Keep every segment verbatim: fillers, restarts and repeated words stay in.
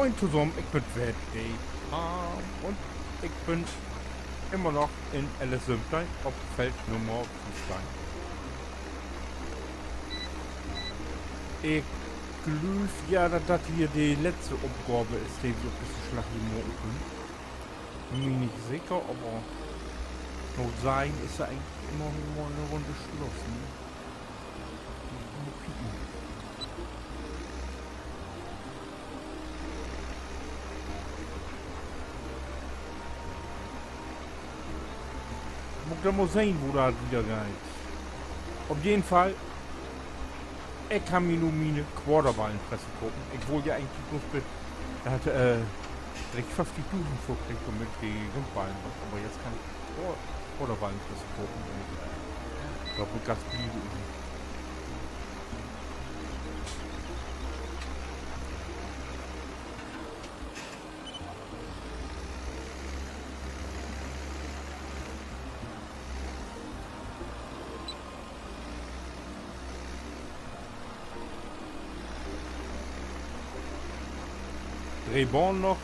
Moin tosamen, ik bün weer de Harm un ik bün immer noch in Ellis-Sünstein op Feld Nummer fiefteihn. Ik glööv ja, dat dat hier de letzte Opgave is, de wi op dissen Slag hier maken köönt. Bün mi nich seker, aver na Sehn is dor egentlich immer mal 'ne Runn Sluss, ne? Mal kieken. Mutt denn mal sehn, wo dat wieder geiht. Op jeden Fall, ik kann mi nu miene Quarterballenpresse kopen. Ik wull ja egentlich bloots bit, dat, äh, dat ik föfftigdusend för krieg, dormit de Rundballen was. Aver jetzt kann ik Quar-, Quarterballenpresse kopen un, äh, dor mutt ik ganz bliede. Dree Bahnen noch.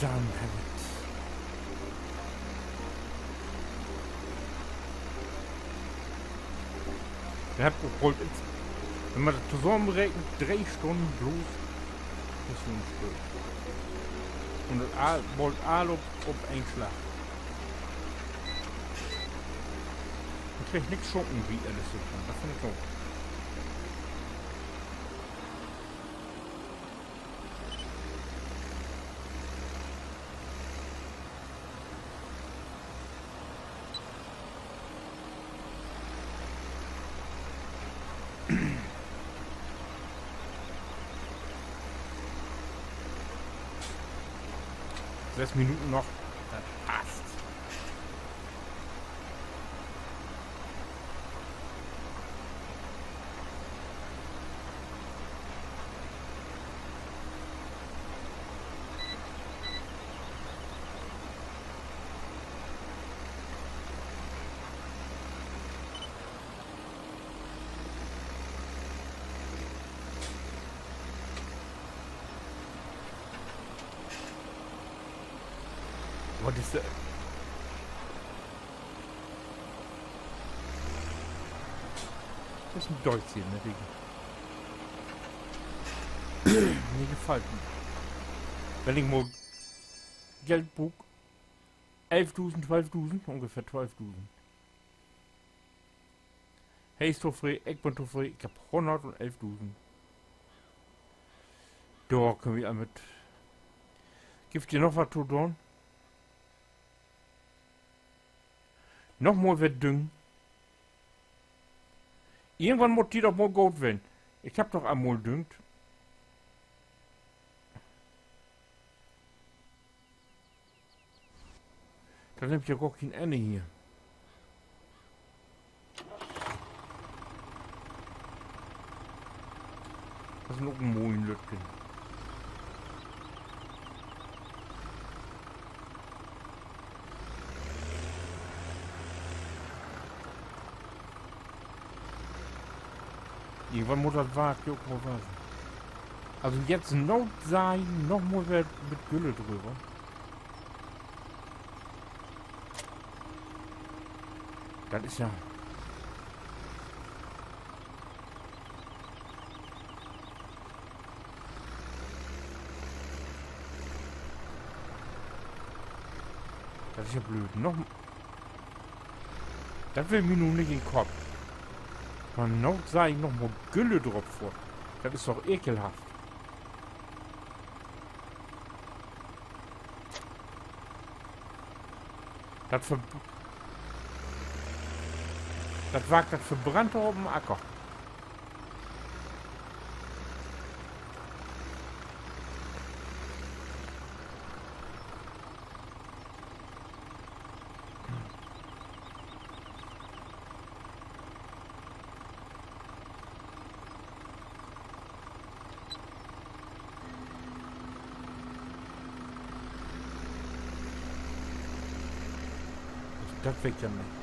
Denn heff ich't. Wi hebbt ok bold, wenn man dat tosamenrekent, dree Stunnen bloots Missionsspööl. Un dat all, bold all op, op een Slag. Wi kriegt nix schunken bi Ellis-Sünstein, dat finn ik goot. Sess Minuten noch. Dat passt. Wat is dat? Dat is en Deutz hier, ne, de, de gefallt mi. Wenn ik mal Geld bruuk, elfdusend, twölfdusend, ungefähr twölfdusend. He is tofree, ik bün tofree, ik hebb hunnertelfdusend. Dor köönt wi al mit. Gifft hier noch wat to doon? Nochmal weer düngen. Irgendwann mutt di doch mal goot ween. Ik hebb doch al mal düngt. Dat nimmt ja gor keen Enn hier. Dat is ok en moien lüttjen. Irgendwann mutt dat Wark ja ok mal wassen. Also jetzt na Sehn noch mal weer mit Gülle dröver. Dat is ja, dat is ja blööd. Noch, dat will mi nu nich in Kopp. Man na Sehn noch mal Gülle drop fohrt. Dat is doch ekelhaft. Dat ver-, dat Wark, dat verbrannt dor op 'n Acker. Dat weet ik ja nich,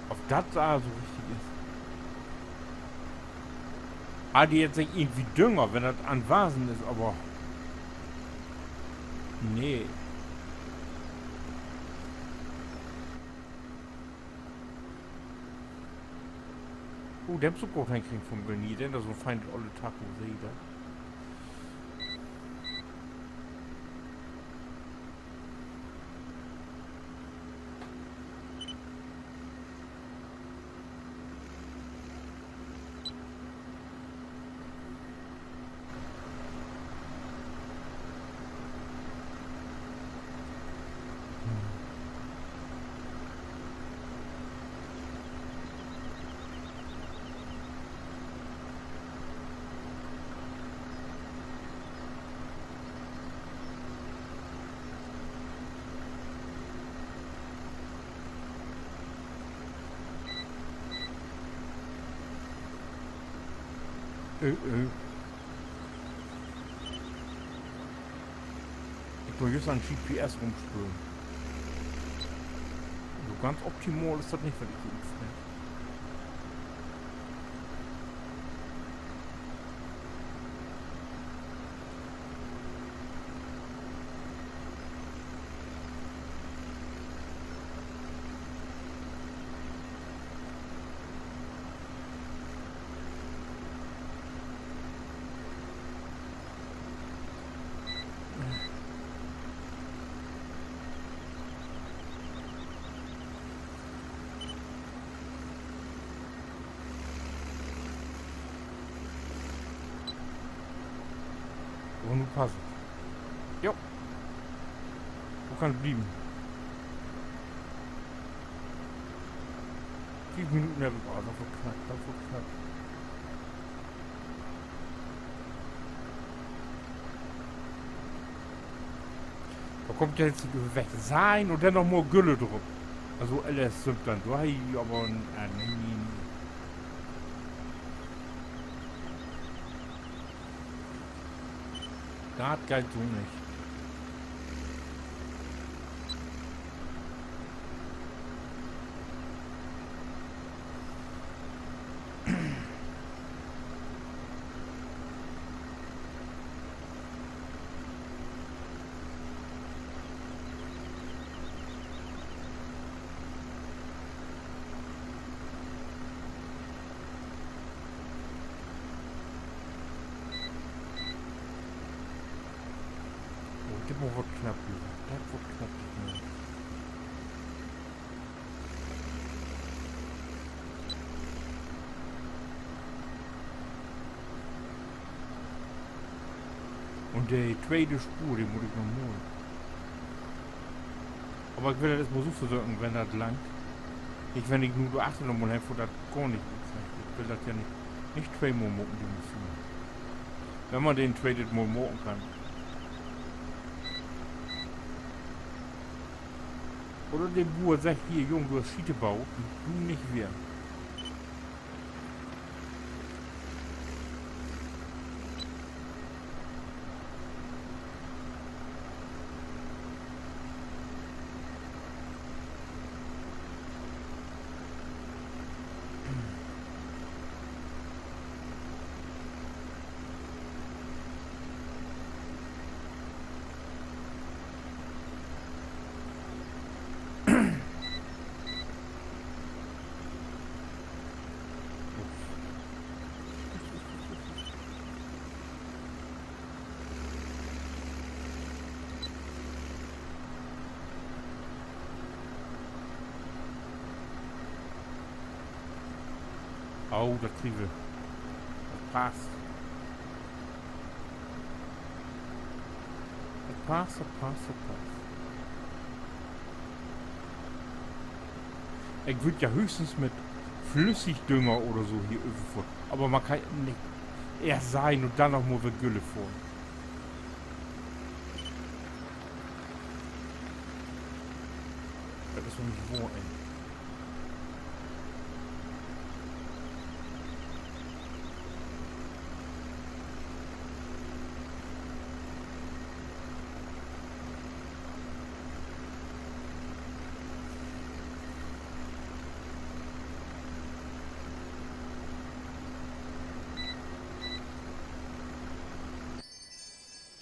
of dat also richtig is. Harr de jetzt nich irgendwie Dünger, wenn dat an Wasen is, aver nee. Oh, de hebbt se ok goot henkregen vun Benny, denn dat is so'n feinet olle Tacho, seh ik dat. Äh, äh. Ik mutt jüst an G P S rumspölen. So ganz optimal is dat nich, wat ik hier finn. Aver nu passt dat. Jo. Wo kann dat blieven? Fief Minuten heff ik, oh, dat warrt knapp, dat warrt knapp. Dor kummt ja jetzt nich över weg. Seien un denn noch mal Gülle drup. Also L S söventeihn, dor harr ik aver en, äh, nee, nee, nee. Dat geiht so nich. Oh, dit warrt knapp, Lüüd. Dat warrt knapp, dit Mal. Un de tweede Spoor, de mutt ik noch maken. Aver ik will dat eerst mal so versöken, wenn dat langt. Nich, wenn ik nu dor achter noch mal hen fohr, dat gor nich is. Ik will dat ja nich, nich tweemal maken, de Mission. Wenn man de en tweedet Mal maken kann. Oder de Buer seggt: Hier, Jung, du hest Schiete baut, du nich weer. Oh, dat kriegt wi. Dat passt. Dat passt, dat passt, dat passt. Ik wull ja höchstens mit Flüssigdünger oder so hier överfohren. Aver man kann nich eerst seien un denn noch mal wedder Gülle fohren. Dat is doch nich wohr, ey.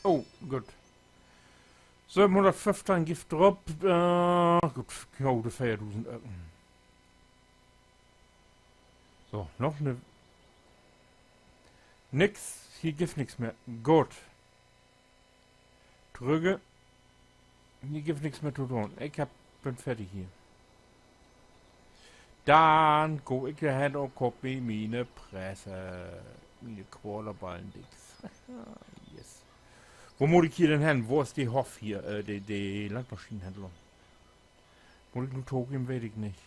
Oh, goot. Sövenhunnertföffteihn gifft drop. Äh, goot, ja, de veerdusend Öcken. So, noch 'ne. Nix, hier gifft nix mehr. Goot. Trügge. Hier gifft nix mehr to doon. Ik hebb, bün fertig hier. Denn gah ik hen un koop mi miene Presse. Miene Quaderballendings. Yes. Wo mutt ik hier denn hen? Wo is de Hoff hier? Äh, de, de Landmaschinenhändler. Mutt ik nu togeven, weet ik nich.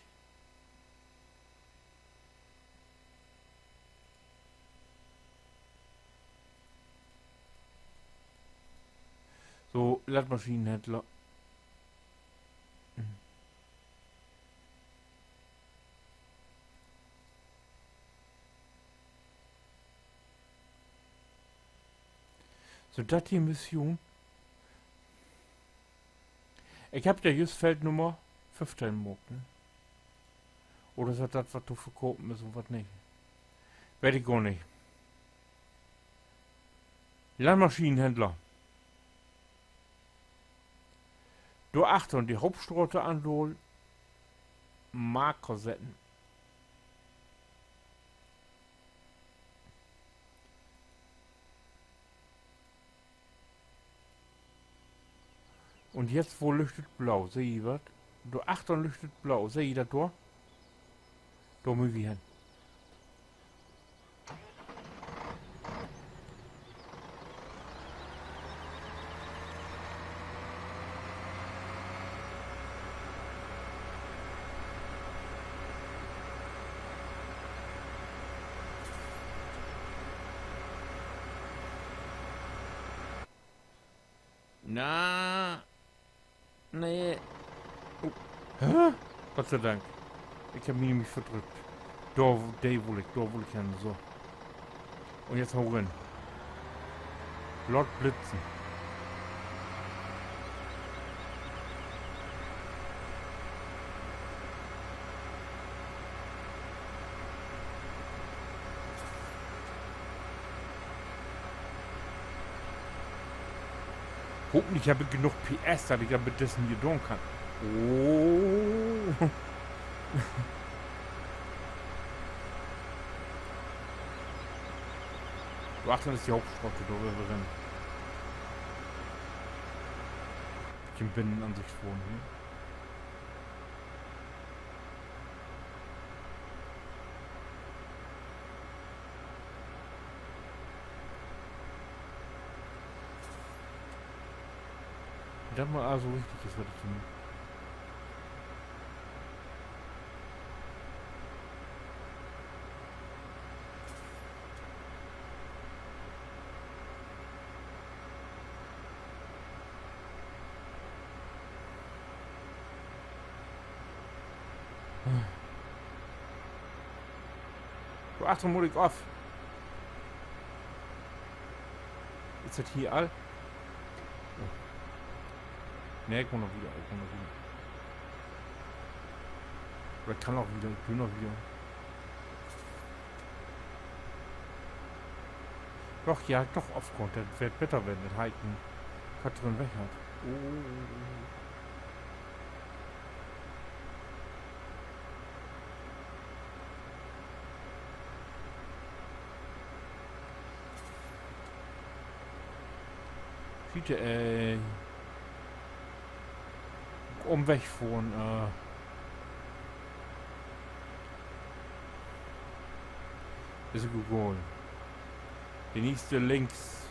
So, Landmaschinenhändler. So, dat hier Mission. Ik hebb ja jüst Feld Nummer föffteihn maakt, ne? Oder is dat dat, wat to verkopen is un wat nich? Weet ik gor nich. Landmaschinenhändler. Dor achtern de Hauptstraat andaal. Marker setten. Un jetzt, wo lücht dat blau? Seht ji wat? Dor achtern lücht dat blau. Seht ji dat dor? Dor mööt wi hen. Na, nee. Oh. Hä? Gott sei Dank. Ik heff mi nämlich verdrückt. Dor, de wull ik, dor wull ik hen, so. Un jetzt hau rin. Laat blitzen. Hopentlich heff ik genug P S, dat ik dat mit dissen hier doon kann. Oh. Dor achtern is de Hauptstraat, dor wüllt wi rin. Bietje Binnenansicht fahren hier. Dat mal also richtig is, wat ik hier maak. Dor achter mutt ik of. Is dat hier all? Oh. Nee, ik mutt noch wieder, ik mutt noch wieder. Oder ik kann noch wieder, ik will noch wieder. Doch, ja, doch, of kunnt, dat weer beter, wenn dat Haken Katrin weg hett. Oh. Schiet, ey. Umweg fohren, äh. Is egal. De nächste links.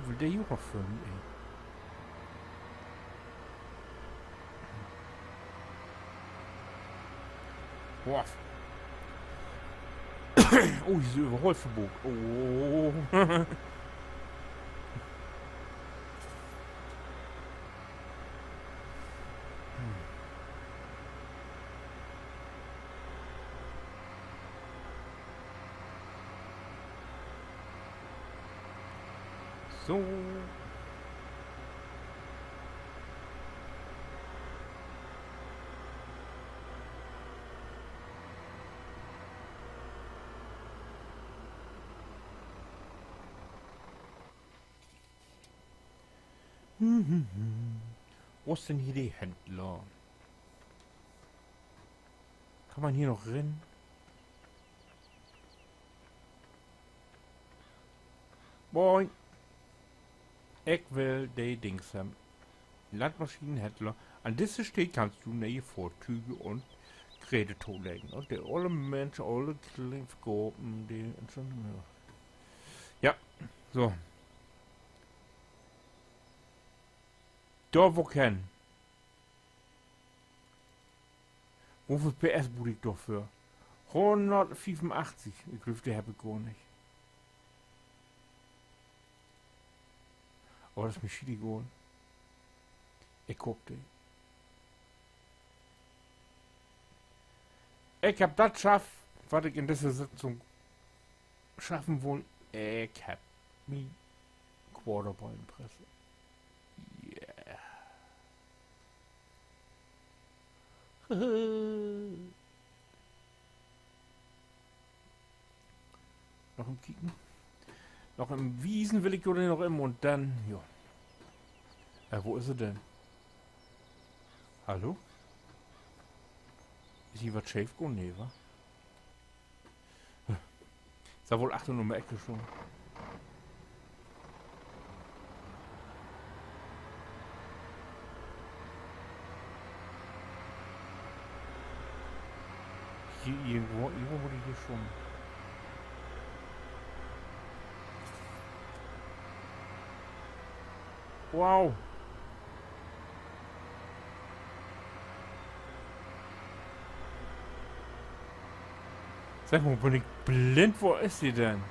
Will de hier noch filmen, ey? Boah. Oh, hier is Överholverbot. Oh. So. Wo is denn hier de Händler? Kann man hier noch rin? Moin. Ik will de Dings hebben. Landmaschinenhändler. An disse Steed kannst du ne'e Fohrtüge un Geräte toleggen. Un de olle Minschen, olle Kleinverkopen, de, ja, so. Dor, wo ik hen? Woveel P S bruuk ik dorför? Hunnertfiefunachtzig. Ik glööv, de hebb ik gor nich. Aver dat is mi schietegal. Ik koop de. Ik hebb dat schafft, wat ik in disse Sitzung schaffen wull. Ik hebb mien Quarterballenpresse. Yeah. Noch even kieken. Noch even wiesen will ik jo denn noch even un denn, jo. Äh, wo is he denn? Hallo? Is hier wat scheef gahn? Nee, wa? Is dor woll achter üm de Eck stahn. Hier irgendwo, irgendwo mutt ik hier schon. Wow. Segg mal, bün ik blind? Wo is de denn?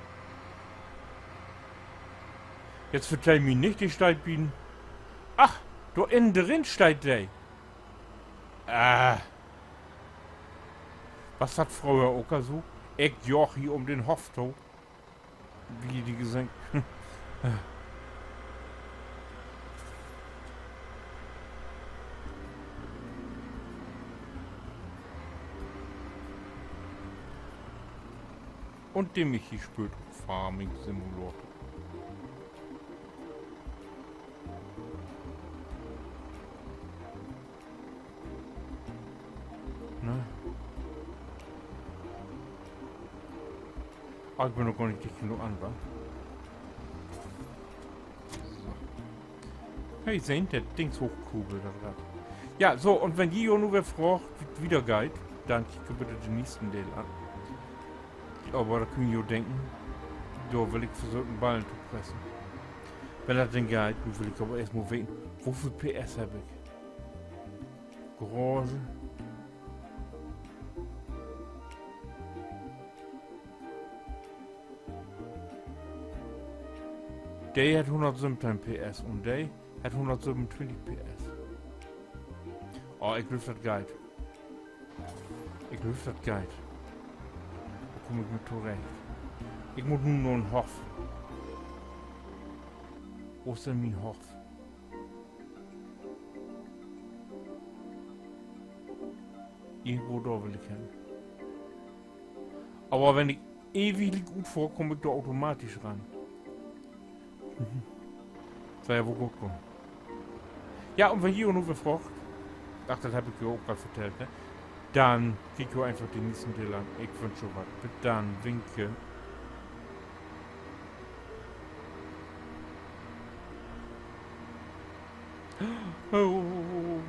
Jetzt vertell mi nich, de steiht bi 'n, ach, dor innen drin steiht de. Ah. Was dat fröher ok al so? Ik joog hier üm den Hoff to. Wie de gesehn. Un de Michi spöölt Farming Simulator. Ne? Ah, ik bün noch gor nich dicht genoog an, wa? So. Hey, sehn, dat Dings hoochkurbelt, dat Rad. Ja, so, un wenn ji jo nu weer fraagt, wo dat wieder geiht, denn kiekt bitte den nächsten Deel an. Aver dor köönt ji jo denken, dor will ik versöken, Ballen to pressen. Wenn dat denn geiht, nu will ik aver eerst mal weten, woveel P S heff ik? Garage. De hett hunnertsöventeihn P S un de hett hunnertsövenuntwintig P S. Oh, ik glööv, dat geiht. Ik glööv, dat geiht. Dor kaam ik mit torecht. Ik mutt nu na 'n Hoff. Wo is denn mien Hoff? Irgendwo dor will ik hen. Aver wenn ik ewig liek utfohr, kaam ik dor automatisch ran. Sall ja woll goot kamen. Ja, un wenn ji nu weer fraagt, ach, dat heff ik jo ok al vertellt, ne? Denn kiekt jo eenfach den nächsten Deel an. Ik wünsch jo wat. Bit denn, winke. Oh.